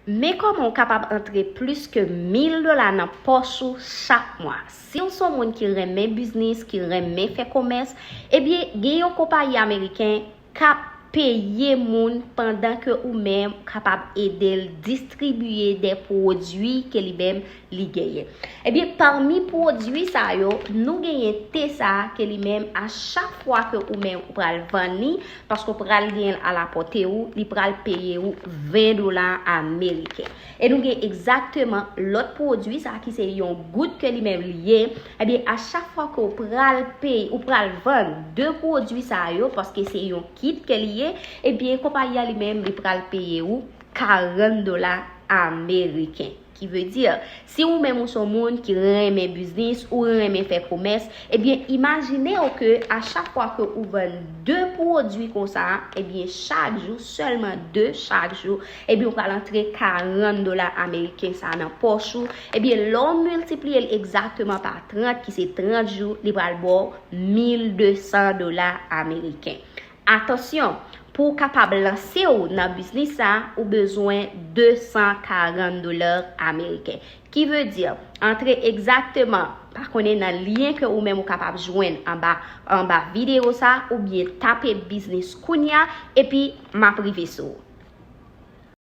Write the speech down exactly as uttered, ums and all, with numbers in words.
Men kòman w kapab antre plis ke mil dola nan pòch ou chak mwa. Si w se yon moun ki renmen biznis, ki renmen fè komès, ebyen, gen yon konpayi ameriken k ap peye moun pandan ke ou menm kapab ede l distribiye de pwodui ke li menm li genyen. Ebyen, pami pwodui sa yo, nou genyen te sa ke li menm, a chak fwa ke ou menm ou pral vann li, paske w pral genyen l alapòte ou, li pral peye ou ven dola ameriken. E nou gen egzakteman lòt pwodui sa ki se yon goud ke li menm li ye. Ebyen, a chak fwa ke w pral peye, ou pral vann de pwodui sa yo, paske se yon kit ke li ye, ebyen, konpayi a li menm, li pral peye ou karant dola ameriken. Ki vle di, si ou menm ou se yon moun ki renmen biznis, ou renmen fè komès, ebyen, imajine w ke a chak fwa ke ou vann de pwodui konsa, ebyen, chak jou, sèlman de chak jou, ebyen, ou pral antre karant dola ameriken sa nan pòch ou. Ebyen, lè w miltipliye l egzakteman pa trant, ki se trant jou, li pral ba w mil de san dola ameriken. Atansyon, pou w kapab lanse w nan biznis sa, ou bezwen de san karant dola ameriken. Ki vle di, antre egzakteman, pa konnen nan lyen ke ou menm ou kapab jwenn anba, anba videyo sa, oubyen tape biznis kounya, epi m ap rive sou ou.